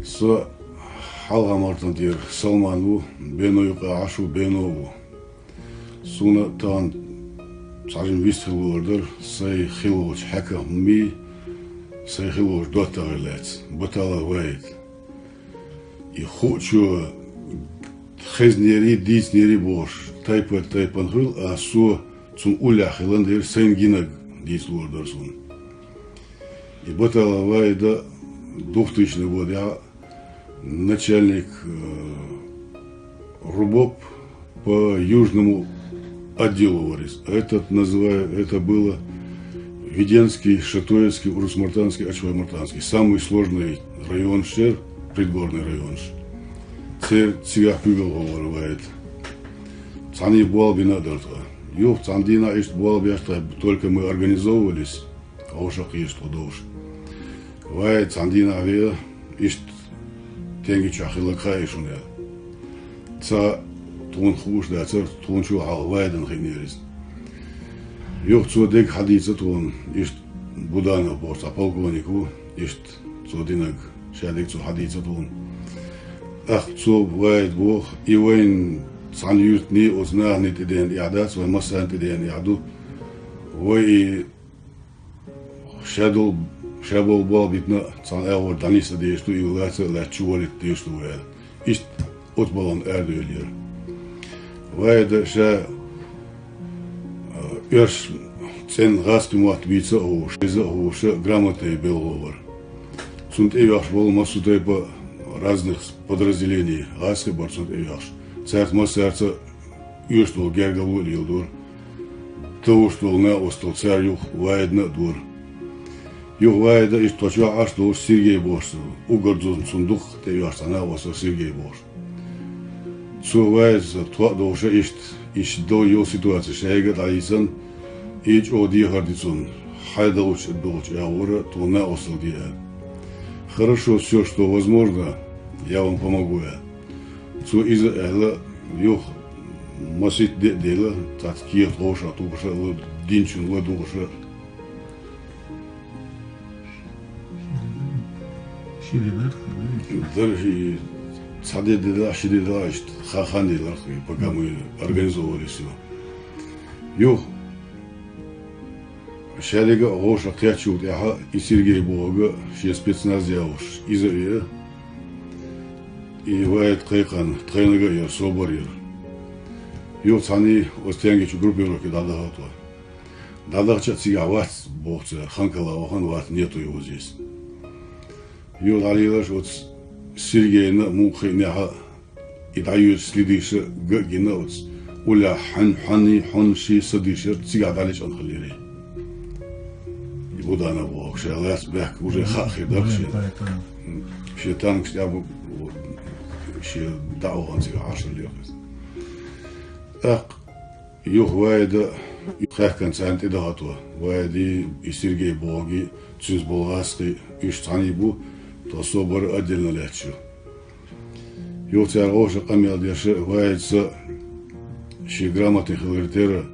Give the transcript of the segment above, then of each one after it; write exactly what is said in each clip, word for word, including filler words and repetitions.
Со Хьалха-Мартан тӀера Салман ву, Бено юкъа Ӏаш ву, Бено ву. Суна тахана цхьа жима вист хила лууш дар, сай хила волча хьаькамий, сай хила волча доттагӀий лаьцна, Баталов Ваид. И хуучо хезнери, дийцинери бохуш, тайпа-тайпана хуьлу, а со цунна уллехь хилла дера, сайна гинарг дийца лууш дара суна. И Баталов Ваида двухтысячный годехь начальник, э, РУБОП по южному отделу вар иза. Этот называю, это было Веденский, Шатоевский, Урус-Мартанский, Ачхой-Мартанский. Самый сложный район шер, пригорный район. Цер цигахь куьйгалхо вара Ваид. Цхьаьний болх бина а дара тхо. Юха цхьана дийнахь иштта болх беш тхо, только мы организовывались, вовшах кхийша тхо довш. Ваид цхьана дийнахь веа, иштта тенге чохь хилларг хаьий шуна аьлла. Ца тхуна хууш дацара, тхуна чу хьалха Ваидана хиънера иза. Юха цо дерг хьадийца тхуна, иштта Буданов боху цхьа полковник ву, иштта цо динарг, ша дерг цо хьадийца тхуна. ТӀаккха цо Ваида боху, и вайна цхьана юьртний оцу нахана тӀедеана эхь дац, вайн массарна тӀедеана эхь ду. Вай и Ша долу, ша болу болх битина а цхьана агӀор дӀанисса дезаш ду, и лаца а лаьцна чу валийта дезаш ду вай аьлла. Иштта оцу балхана арадевллера. Ваида ша, а, оьрсийн цӀенна гӀазкхийн мотт бийца а хууш, деза а хууш, грамотный белхо вара. Цунна тӀеоьхуш болу массо а тайпа разных подразделений гӀазкхий бара цунна тӀеоьхуш. Цаьрца массаьрца оьшуш долу гергарло а леладора. Товш долу накъосталла цара юха Ваидна а дора. Юха Ваида иштта тхо чохь Ӏаш долуш Сергей бохуш, уггар дузна цунна дукха тӀеоьхуш цхьа накъосталла Сергей бохуш. Цо Ваидца тхо а довша иштта, иштта дов йолу ситуаци шайга а дӀадийцан, и чӀогӀа дехар ди цунна, хьайн долчу а долчу агӀора тхуна накъосталла де аьлла. Хорошо, всё, что возможно, я вам помогу, аьлла. Цо иза а аьлла, юха масийтта де а делла, цхьацца кехат гӀовшах тухуша а, динчун ладугӀуша а. Ши де дара? Дара ши, цхьа де делахь, ши де делахь, иштта ха-, хан делахь, пока мы организовывали всё. Юха Шаьлига а гӀовша кхеччул тӀаьхьа и Сергей бохург а шен спецназ яхуш, иза а веа, и Ваид кхайкхина, тхайнага а яра, собар яра. Юха цхьаьний оцу тенге чу группировке дӀадахара тхо. ДӀадахча а цигахь вац боху цара, Ханкала вахана вац, нету его здесь. Юха дӀалелаш оцу Сергейна а муха хиънехь а, и дӀайоьдуш следиша ган а гина оцу уллехь хьан-, хьанний, хьун ши са дийшар цигахь дӀалечкъина хиллера. И Буданов вохуш, ша лаьцна баьхка уже хаа хир дара шен. Шен танкаш тӀехь бу-, шен дӀа а вахана цигахь Ӏаш хиллера иза. ТӀаккха юха Ваида, хаьхкина царна тӀедахара тхо. Ваиди, и Сергей бохурги, цуьнца болу гӀазкхий, уьш цхьаьний бу, тхо собар отдельно лаьтташ ю. Юха цара гӀовша къамел деш, Ваидца шен грамотный хилар тера: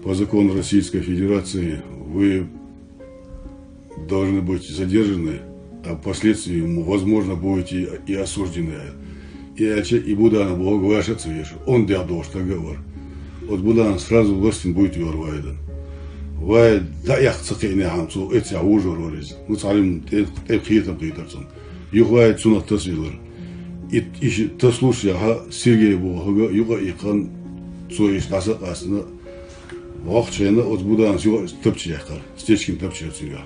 по закону Российской Федерации вы должны быть задержаны, а впоследствии, м, возможно, будете и осуждены. И аьлча, и Буданов бохург ваша а ца веша, он дегӀ дохуш стаг а вара. Оцу Буданов сразу властин буйта йора Ваидан. Ваид дӀаэхка ца кхиънехьа, цо эццехь вужур вара иза. Ну, цхьа рим тӀе, тӀе кхетам кхийтар цунна. Юха Ваид цунах тасвеллар. И, и ши тасалуш яхьа, Сергей бохург юкъа а иккхана, цо иштта дӀаса а къастина, воккхачу хенна оцу Буданас юха а тапча яьккхара, Стечкин тапча яра цигахь.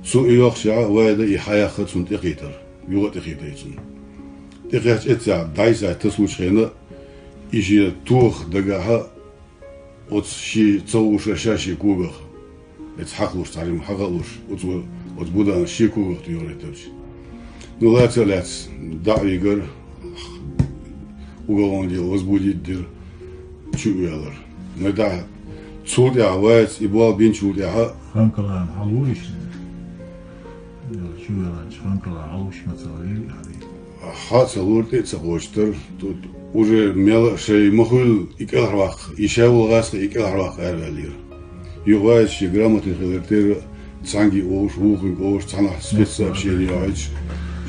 Цо и йоккхучехь а Ваида и хьаяьккха цунна тӀекхийтар, юха а тӀекхийтар цунна. ТӀекхаьчча эццехь дӀасахьа тасалучу хенна, и шен тохах дагахьа, оцу шен ца гӀуша ша шен когах, эца хьакхалуш, цхьа рим хьакхалуш, оцу, оцу Буданас шен когах туьйхира и тапча. Ну, лаца а лаьцна, дӀа а вигар, уголовное дело возбудить дира, чу а ваьллар. Ну, дӀа, цул тӀаьхьа Ваица и болх бинчул тӀаьхьа Ханкалан хьалуш, чу ваьллачу Ханкалан хьалуш ма ца ваьлли, хьа а ца лура, тӀе а ца кхочуш тара. Тут уже мел а шай ма хуьллу, и кӀелхьарваккха, и шаьвла гӀазкхий и кӀелхьарваккха араваьллера. Юха Ваица шен грамотный хилар тера, цхьаьнгге а вовш, вукхунга а вовш, цхьанхьа спецсообщение йохьуьйтуш,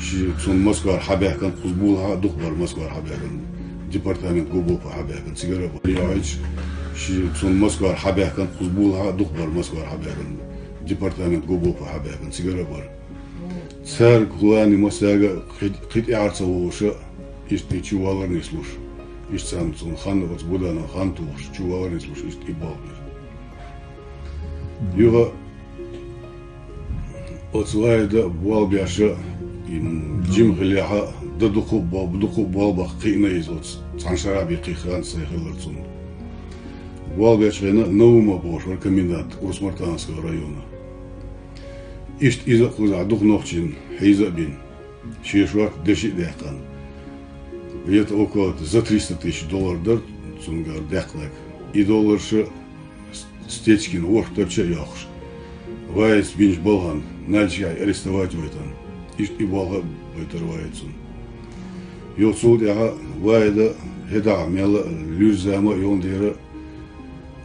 Ши цунна Москвара хьабаьхкан, кхуза була хьа дукха бар Москвара хьабаьхкан, департамент ГУБОПа хьабаьхкан, цигара бар. Яхьич, ши цунна Москвара хьабаьхкан, кхуза була хьа дукха бар Москвара хьабаьхкан, департамент ГУБОПа хьабаьхкан, цигара бар. Цаьрга хулани массаьрга кхи, кхи тӀаьхьара ца вовша, иштта чу валар нислуш. Иштта царна цунна хан, оцу Буданов хан тухуш, чу валар нислуш, иштта и болх бира. Юха оцу Ваида болх беш, и, м, жима хилла яхьа, дан дукха а бо-, дукха а болх баха кхиъна иза оцу, цхьана шарахь беккхий хан сайн хилар цунна. Болх бечу хенахь Наумов бохуш вара комендант Урус-Мартановского района. Иштта иза а кхузахь дукха нохчийн хьийза а бина, шен шорта деши а даьккхина. Где-то около за триста тысяч доллар дара цуьнгара даьккхинарг. И долларш Стечкин ворхӀ тапча а йоккхуш, Ваица бинчу балхана Нальчикехь арестовать вайтана. Иштта и болх а байтара Ваицун. Йо, цул тӀаьхьа Ваида хӀетахь мелла а луьра зама а йолу дера,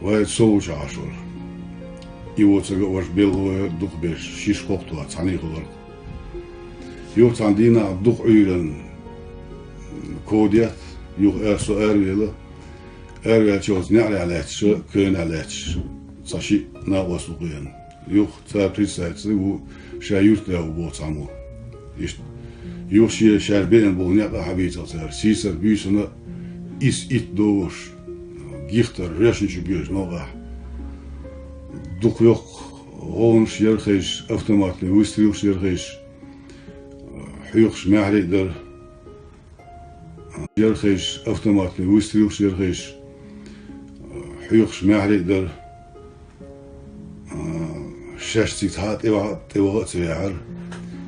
Ваида совгӀатчу Ӏаш вара. И воцург а ваша белхалой дукха беш, шиш кхокхуш цхьаьний хиларх. Юха цхьана дийнахь дукха Ӏуьйранна ков детта, юха ара со аравелла. Араваьлча оцу неӀарехь лаьтташ, кевнехь лаьтташ, цхьа шиъ накъост ву кхоьллина. Юха цара представиться ву, ша юьртда ву боху цхьаммо. Иштта. Юха шен шаьш беана болу некъ а хьабийцира цара. Сийсара буьйсанна исс итт довш, гихтара, реш чу боьжна новкъахь. Дукха йоккха гӀовнаш яра хезаш, автоматный выстрелаш яра хезаш, хьоькхуш маьхьарий а дара. Яра хезаш, автоматный выстрелаш яра хезаш, хьоькхуш маьхьарий а дара. Шаьш цига цхьа а тӀеваха, тӀеваха а ца ваьхьара.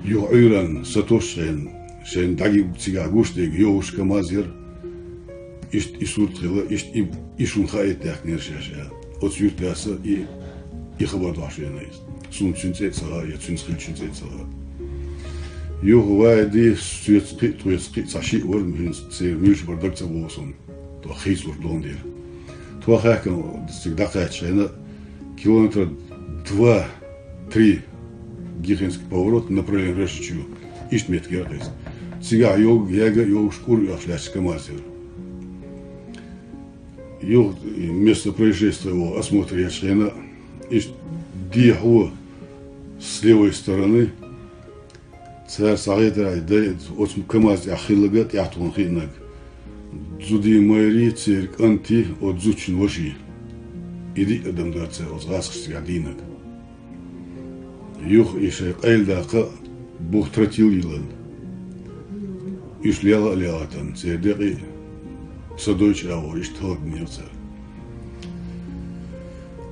Юха Ӏуьйранна сатосучу хенахь, шайна дӀаги цигахь гуш дерг йовш КамАЗ яра. Иштта и сурт хилла, иштта и, и шуна хаийта даьхкинера шаьш аьлла. Оцу юьртдас а и, и хабар дохьуш веана иза. Суна цуьнан цӀе а ца хаьа, я цуьнца хиллачун цӀе а ца хаьа. Юха Ваиди, соьца кхин а, тхоьца кхин а цхьа шиъ вара, хӀинца церан муьлш бара дага ца боху суна. Тхо хийцалуш долу дела. Тхо хаьхкина цига дӀакхаьччахьана, километра два-три Гихинский поворот, направление Решичу, иштта меттиг яра иза. Цигахь йог, яга а йогуш, кӀур а оьхуш лаьтташ КамАЗ яра. Юха место происшествия ву осмотр ечу хенахь, иштта дехьо с левой стороны цара схьахетарехь, дай, оцу КамАЗ тӀехь хилларг а тӀехь тхуна хиънарг. Зудий майрий, церан кӀантий, оцу зудчун ваший. И диъ адам дара цара оцу гӀазкхашцигахь дийнарг. Юха и шайн къайладаккха бух тротил йиллина. Уьш лела а лелатан, церан декъий а садойчу агӀор иштта хӀаллакдинера цара.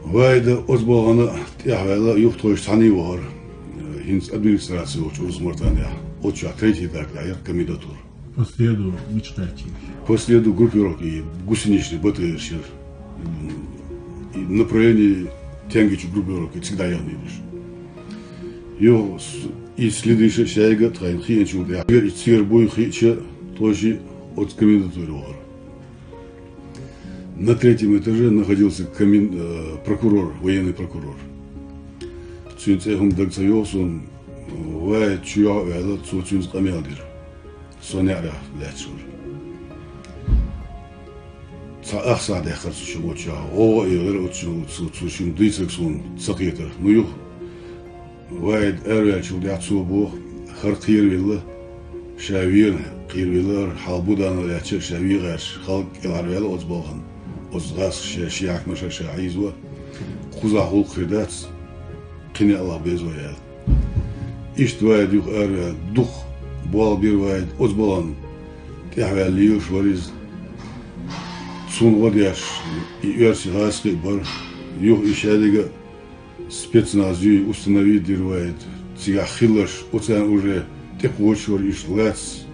Ваида оцу балхана тӀаьхьаваьлла, юхатхойчу цхьаьний вахара, хӀинца администраци йолчу Урус-Мартанехь, оцу чохь третий этаж тӀехь яра комендатура. По следу мича кхаьччи? По следу группировки, гусеничный БТР шира. И направление тянгичу группировки цига дӀаяханера уьш. Юха с-, и следующий шайга а тхайна хиъначул тӀаьхьа, и цигара буй хиъча, тхойши оцу комендатуре вахара. На третьем этаже находился комен-, э, прокурор, военный прокурор. Цуьнан цӀе хӀума дага ца йогӀу суна, Ваид чу йохьа а ваьлла, цо цуьнца къамел дира. Со неӀарехь лаьтташ вара. Цхьа ах сахьт даьккхира цу чу оцу чохь. ГӀовгӀа а елира оцу чу, цу, цу шимма дийцарг суна ца кхетара. Ну юха Ваид араваьллачул тӀаьхьа цо боху, хӀара кхеравелла, ша вена кхеравелла, хӀара хьал Буданов лаьтташ ша вен гӀерташ, хӀаллак кӀелхьарваьлла оцу балхана. Оцу гӀазкхаша шен хьаькамаша ша хьийзо, кхузахь гӀуллакх хир дац, кхин некъ лаха беза вай аьлла. Иштта Ваид юха араваьлла, дукха болх бира Ваида, оцу балхана тӀаьхьаваьлла лелаш вара иза. Цунна гӀо деш, и оьрсийн гӀазкхий а бара, юха и шадерг а спецназ юй установить дира Ваида. Цигахь хилларш, оцарна уже тӀекхочуш вара, иштта лаьцна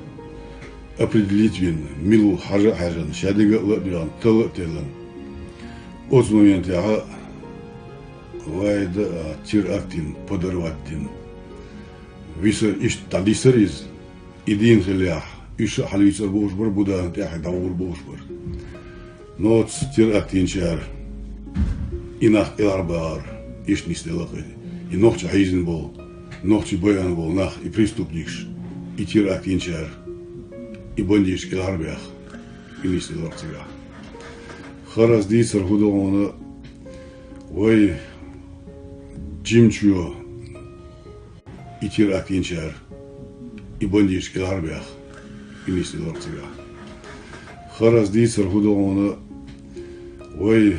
определить вина, мила ву хьажа а хьаьжна, шадерг а ла а доьгӀна, талла а теллина. Оцу моментехь Ваида а теракт йина, подорвать дина. Висар иштта дӀадисар иза. И дийна хиллехь, уьш а хьалавийцар бохуш бара, Буданов тӀаьхьа дӀавахар бохуш бара. Но оцу теракт йинчара и нах кӀелхьарбахар, иштта нисделла кхин. И нохчий хьийзина болу, нохчий байина болу нах, и преступникаш, И теракт йинчара, и бандиташ кӀелхьарбаьхна, и нисделар цигахь. Харц дийцар хӀун ду хьуна, вай жимачо и теракт йинчара, и бандиташ кӀелхьарбаьхна, и нисделар цигахь. Харц дийцар хӀун ду хьуна, вай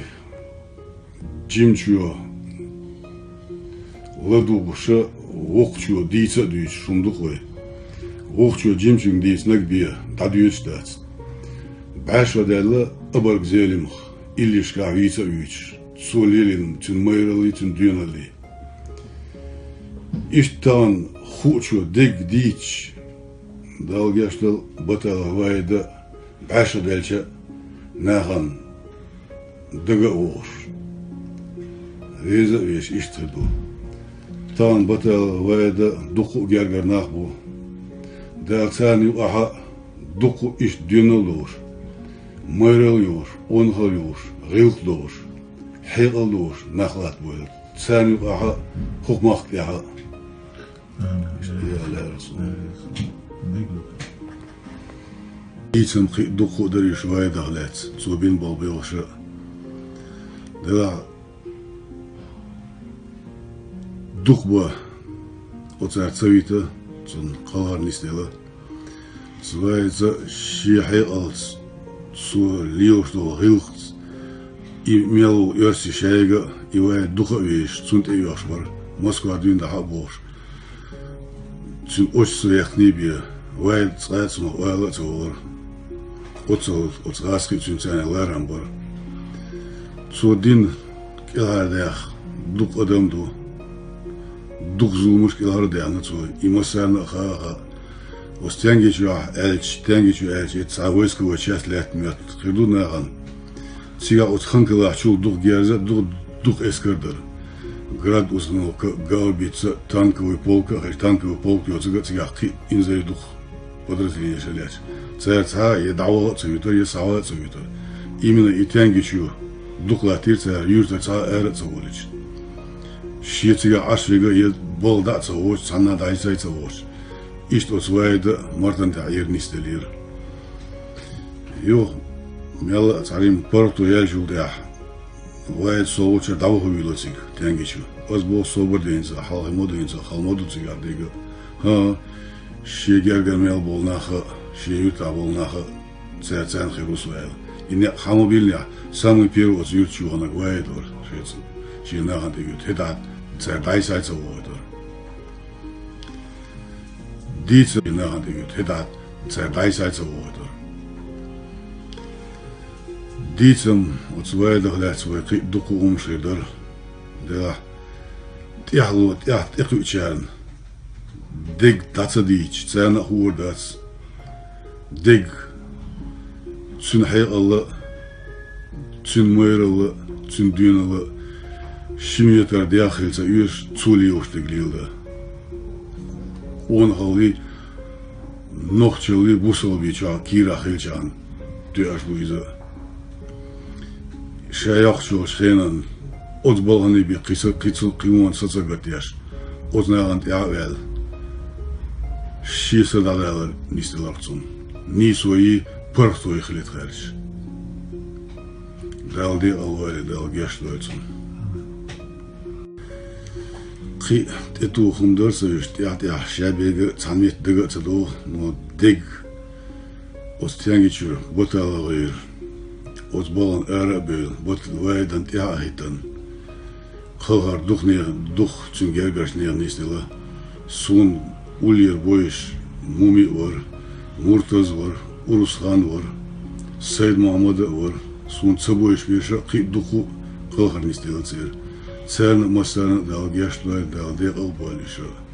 жимачо ладугӀуш, вокхачо дийца а дуьйцуш хӀума ду-кх вай. Вокхачо жимачуьнга дийцинарг бен дӀадоьдуш дац. БӀаьшех даьлла Абарг Зелимха иллешкахь вийца а вуьйцуш, цо лелийна цуьнан майраллий, цуьнан доьналлий. Иштта тахана хуучо дерг дийцча, Дала гечдойла, Баталов Ваида бӀаьшех даьлча а нахана дага а вохуш, веза а везаш иштта хир ду. Тахана Баталов Ваида дуккха а гергара нах бу. Дала царна юкъахь а дуккха а иштта доьналла а долуш, майралла а йолуш, къонахалла а йолуш, гӀиллакх а долуш, хьекъал а долуш нах латтабойла. Царна юкъахь а, хӀокху махка тӀехь а. Амин. Дийцам кхин а дуккха а дара уьш Ваидах лаьцна, цо бина болу белхаш а. Делахь дукха бан оцара ца вита, цунна кхалхар нисделла. Цу Ваица шен хьекъалца, цо лелош долу гӀиллакхца, и мел волу оьрси шайга а, и Ваида дукха а везаш, цунна тӀе а оьхуш бара, Москва дуьйна дахьа а бохуш. Цуьнан оццул яхний бен, Ваида цкъа а цунах ойла а ца вахара. Оццул оцу гӀазкхи а цуьнца ларам бара. Цо дина кӀелхьардаьхна дукха адам ду. Дукха зуламаш кӀелхьардаьхна цо, и массарна а хаа а хаьа. Оцу Тянгичохь аьлча, Тянгичо аьлча, и цхьа войсковой часть лаьтта моьтту хир ду нахана. Цигахь оцу Ханкалахчул дукха герз а, дукха, дукха эскар дара. Градусновка а, гаубица а, танковый полк а хезча, танковый полк йоцург а цигахь кхин а инзаре дукха подразделенеш а лаьцна. Цара цхьа а я дӀаваха а ца вуьтура, я схьаваха а ца вуьтура. Именно и Тянгичо дукха латтийра цара, юьртара цхьа а ара а ца волуьйтуш. Шен цигахь Ӏаш верг а я балха дӀа а ца воцуш, цхьанна а дӀасай ца воцуш. Иштта оцу Ваида Мартан тӀехь эр нисделира. Юха, мелла а цхьа жимма паргӀато яьллачул тӀаьхьа, Ваида со волчара дӀаваха вуьйло цига, Тянгичо. Ас боху собар дайна ца, хьалхе ма дайна ца, хала ма ду цигахь дерг а. ХӀан, шен гергара мел болу нах а, шен юьртахь болу нах а, цара царна хир ву со аьлла. И некъ хьан ма биллинехь, самый первый оцу юьрта чу ваханарг Ваида вара, шеца, шен нахана тӀе вуьту. ХӀетахь цара дӀасай ца вохуьйтура. Дийцам нахана тӀе вуьту, хӀетахь цара дӀасай ца вохуьйтура. Дийцам оцу Ваидах лаьцна вай кхин а дуккха а хӀумнаш хир дара. Делахь, тӀаьхьало тӀаьхьа тӀекхуьучарна дерг дӀа ца дийцча, царна а хуур дац. Дерг, цуьнан хьекъалла а, цуьнан майралла а, цуьнан доьналла а ши метр деххийла ца оьшу, цо лелош дерг леладан. Къонахаллий, нохчаллий, бусалбий чохь кийрахь хилчахьана тоьаш бу иза. Ша йоккхуш йолчу хенан оцу балханийн бен кхин са, кхин цу, кхин вон са ца гатдеш, оцу нахана тӀаьхьа а ваьлла, шен са дӀадалар нисделира цунна. Нийсо йий, паргӀато йий хилийта хаьржа. Дала декъал войла, Дала гечдойла цунна. Кхин а тӀетоха хӀума дара сан уьш, тӀаьхь-тӀаьхьа ша берриг а цхьана метта дага а ца догӀу, но дерг оцу Тянгичуьра Баталов ГӀийра, оцу балхана ара а бевлла, Бат-, Ваидан тӀаьхьа а хӀиттина, кхалхар дукха нехан, дукха цуьнан гергарчу нехан нисделла. Суна уллера бойуш Муми а вара, Муртаз а вара, Урусхан а вара, Сайд-Мохьмад а вара, суна ца бойуш берш а кхин а дукха а кхалхар нисделла церан. Царна а массарна а Дала гечдойла, Дала декъал а бойла уьш а.